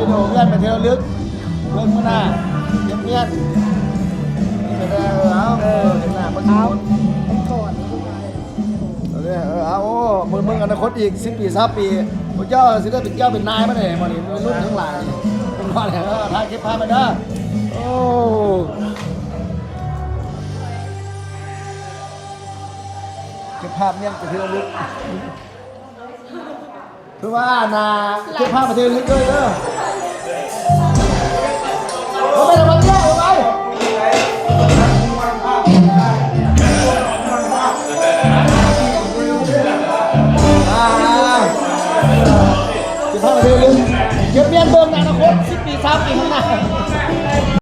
ໂດຍ ແມ່ນໄປເທື່ອລະລຶກ ເບິ່ງມື້ໜ້າ ເກັບຮຽນ ນີ້ກໍໄດ້ ເອີ ເອົາ ເອີ ເຫັນໜ້າບໍ່ ເອົາ ໄປກ່ອນ ເອີ ເອີ ເອົາ ໂອ້ ເບິ່ງ ເບິ່ງອະນາຄົດອີກສິບປີ ຊາວປີ ພວກເຈົ້າຊິໄດ້ເປັນເຈົ້າເປັນນາຍມາແດ່ ໝໍນີ້ ລຸ້ນທັງຫຼາຍນີ້ ເປັນພໍແລ້ວ ເອີ ຖ່າຍເກັບພາບມາເດີ ໂອ້ ເກັບພາບ ເກັບທີ່ລະລຶກ. ຄືວ່າໜ້າເກັບພາບໄປເທື່ອໜຶ່ງເດີ ເອົາໄປລະວັງເດີ ເອົາໄປ ອ່າ ເກັບພາບໄປເທື່ອໜຶ່ງ ເກັບມ້ຽນເບິ່ງອະນາຄົດສິບປີ ຊາວປີຂ້າງໜ້າ.